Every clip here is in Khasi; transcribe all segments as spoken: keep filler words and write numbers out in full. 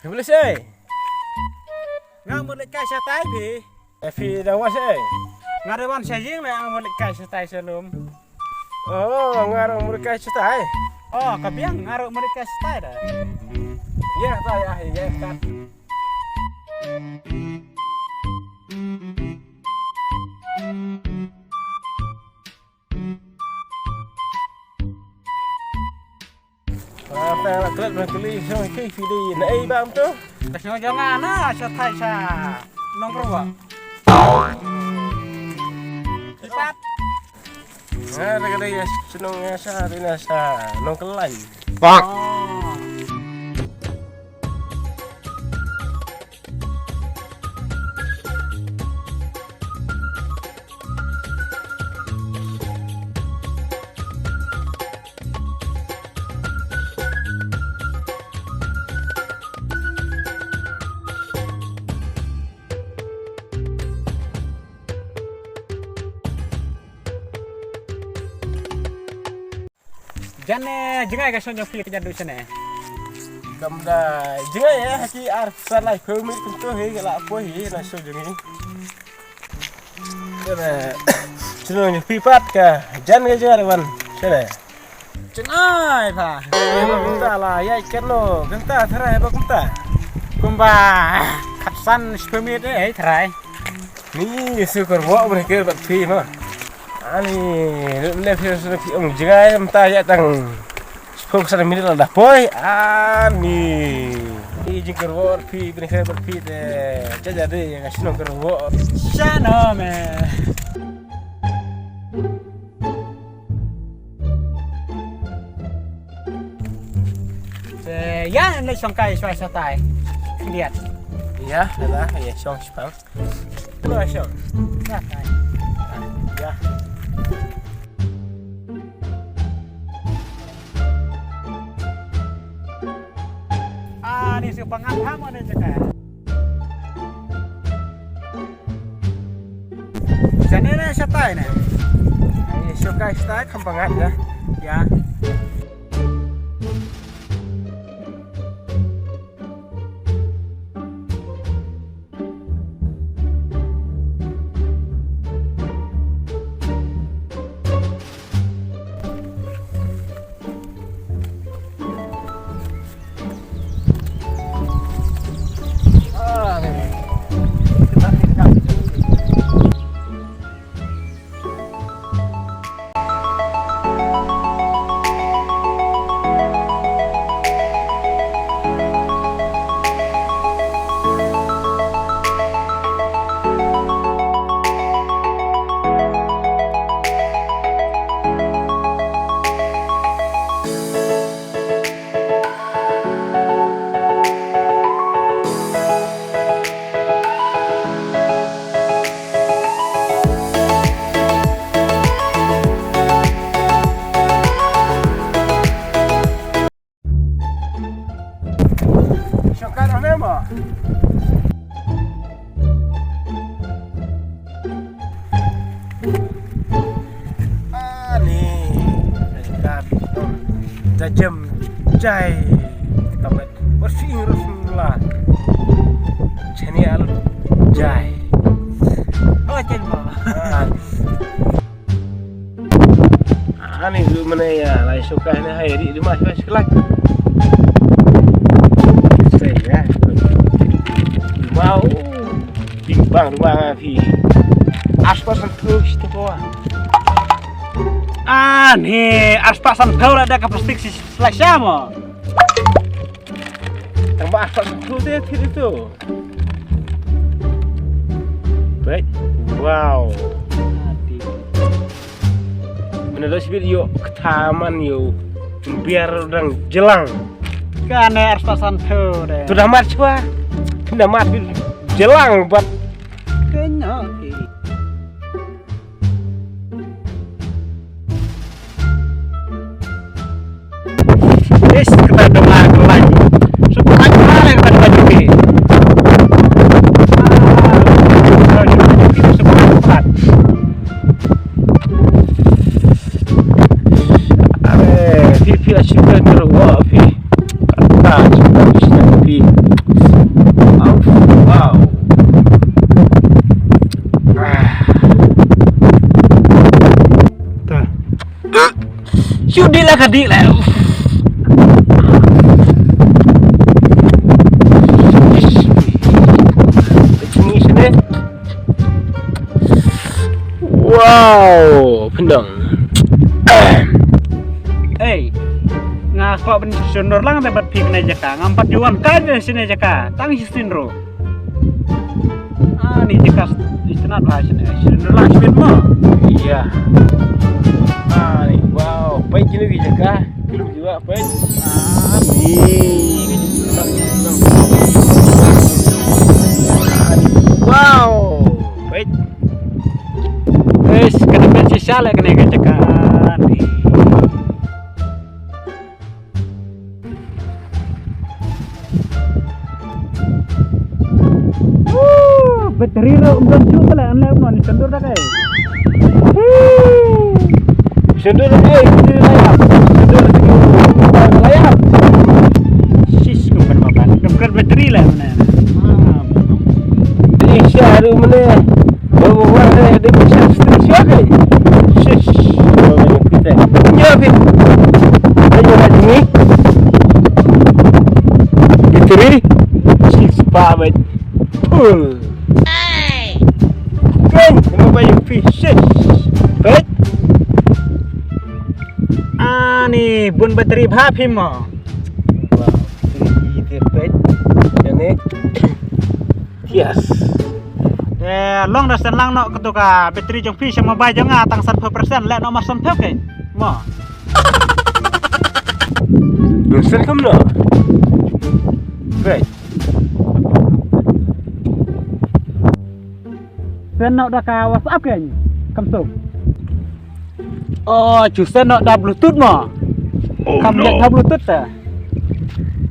Phi leit shaei? Nga mut leit kai shatai phi. Eh, phi dang wan shaei? Nga dang wan sha ïing leh, nga mut leit kai shatai sha lum. Oh, nga ruh mut leit kai shatai. Oh, ka biang, nga ruh mut leit kai shatai da. Ïa, ta ïa, ïa, kat. Ah, ta la klet ban kylli shong ki phi dei na ei bam tu? Ka shnong jong nga na shatai sha Nongkyrwoh. Ipat. Nga da ka dei shnong nga sha dei na sha Nongkyllaiñ. Pak. Oh. Jan ne jngai ka shnong jong phi ka jan du shane. Kam da jngai eh, ha ki ar san laiphew minit kumto hi ka la poi hi na shnong jong ngi. Shane shnong jong phi pat ka jan ka jngai wan shane. Jngai pha. Ïa ba kumta la ïa kano kumta tharai ba kumta. Kumba khatsan shiphew minit eh tharai. Ni su kyrwoh bri kyrwoh phi ma. Ani ne phi su phi ong jngai mynta ïa tang sepuluh san minit la da poi. Ani ni jingkyrwoh phi bri kyrwoh phi te. Jaja de ïa ka shnong kyrwoh. Shano me. Te ïa ne shong kai shwa shatai. Liat. Ïa, ïa, ïa shong shpang. Lo shong. Ïa kai. Ïa. Ah, ni su pangan ha mo ne jaka. Jane ne shatai ne. Ai, shong kai shatai kham pangan ya. Ya. Shortcut on them, or? Ani, da jam jai, tamet bersih Rasulullah. Chanial jai. Oh, chen mo. Ah. Ani ru mana ya, lai suka ni hai ri rumah cuba sekelak. Saya ya. Mau. Bing bang rumah ngapi. Aspa sentuh situ ko. Ani aspa sentuh ada ke plastik si selasa mo. Tambah aspa sentuh deh situ. Baik. Wow. Mynta da sibit ïoh kata man ïoh biar dang jlang. Kane ar spah san phew de. Tu da mat shuwa. Kynda mat bit jlang bad. Kynda. Is kata dong ah kelai. Sepakat mana kata dong ah. Sepakat. Are, phi phi asyik kan ruwa phi. Kata asyik kan phi. Ka dih leh. Sini, sini. Wow, pyndonkam. Ei, nga kwah ban shon dur lang te bad phi kane jaka. Ngam pat ju wan kai te shane jaka. Tang shisien ruh. Ah, ni jaka itynnad bha shane. Shon dur lang shibit mo. Iya. Ah, ni, wow, peit kine ki jaka. Ki lum ki wah, peit. Ah, ni. Ah, ni. Wow, peit. Guys, kane peit shisha leh kane ka jaka ni. Woo, battery ruh ym don shuh te leh, an leh kumno ni, shon dur da kai. Woo. Shon dur da kai, battery la ïap. Shon dur da kai, battery la ïap. Shish, kum ban maban. Kum kan battery leh mane. Ah. Ni sha ruh mane. Ba, ba, ba, eh, dia pun sah, sah, sah, eh. Shish. Ba, ba, nyapit, eh. Nyapit. Ayo, lagi ni. Battery. Shish, ba, ba. Full. Kan, kena bayar fee. Shish. Peit. Ah, ni bun battery bha phi mo. Wow, battery dia peit. Yang ni. Yes. Eh, long da sdang lang noh katu ka battery jong phi sha mobile jong nga tang sanphew percent, leh noh mar sanphew ke. Mo. Percent kumno? Wait. Send noh da ka WhatsApp ke. Kam suk. Oh, ju send noh da Bluetooth mo. Oh, kam no. Biang da Bluetooth ta.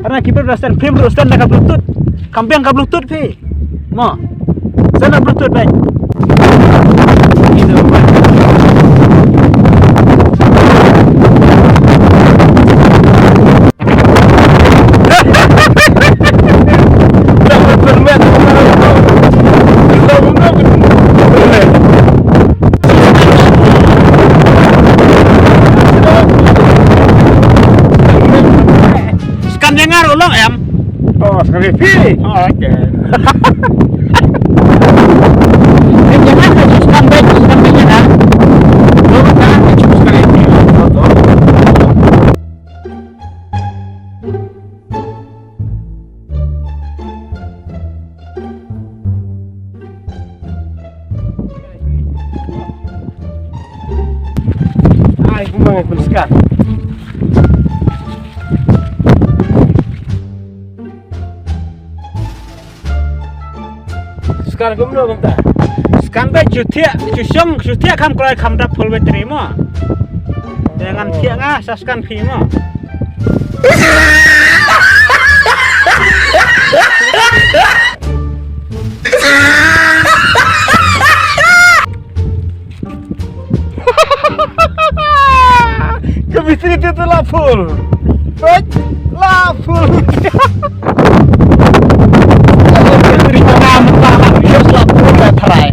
Karena kita udah send, phim ruh send da ka Bluetooth. Kam biang ka Bluetooth phi. Mo. Send da Bluetooth, bhai. Ini, bhai. Scan ïa nga ruh long em? Oh, scan ïa phi. Oh, okay. Em, ïa nga ka scan beit, scan beit ïa nga. Long ka scan ïa phi. Ai, kumba nga pynskhem. Scan kumno kumta? Scan beit shu thiah, shu shong, shu thiah kham kloi kham dap full battery mo. Te ngan thiah nga sa scan phi mo. Ka battery te la full. Hoi, la full. Ka battery ka ngam ka la full, la tharai.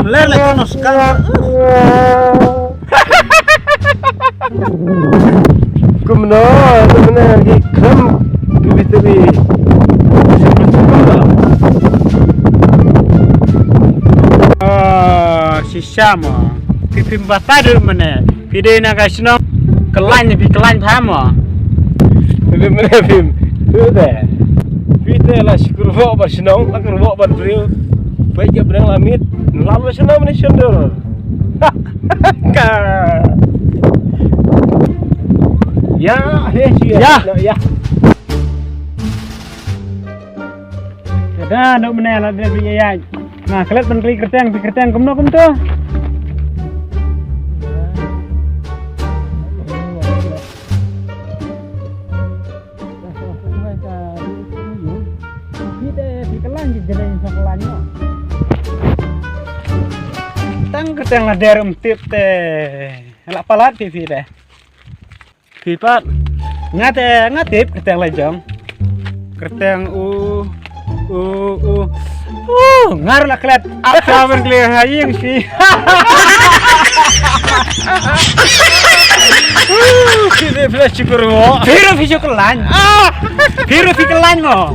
Ler, ler, no, sekarang. Kumno, kumno ki khlem ki battery. Ah, shisha mo. Phi phim batai de mane. Phi dei na ka shnong. Kyllain, phi kyllain pha mo. Phi mane phim. Phi de. Phi de la shu kyrwoh bad shnong, la kyrwoh bad briew. Peit ka briew la miet. Lam la shnong mane shon dur. Ka. Ya, he, ya. Ya. Ya. Ka da, dok mane la dep ïa ïa. Nga klet ban kli kyrteng, phi kyrteng kumno kumto. Tang kyrteng la der um tip te. La palat phi phi de. Phi pat. Nga te, nga tip kyrteng la jong. Kyrteng u Oh, oh. Oh, ngar la klet. Apa ban klet ha ïing shi. Ki de flash cukur mo. Phi ruh phi cukur lain. Ah, phi ruh phi klet lain mo.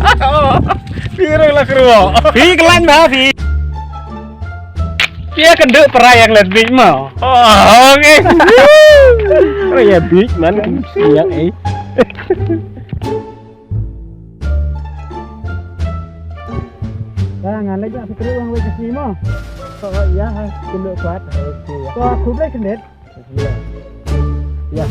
Phi ruh la kruo. Phi klet lain ba phi. Phi kan duk para yang let big mo. Oh, okay. Oh ya big man. Ya eh. Dah ngan lagi nak fikir ulang lagi sini mo. Oh ya, kena kuat. Okay ya. Kau aku boleh kena. Ya. Ya.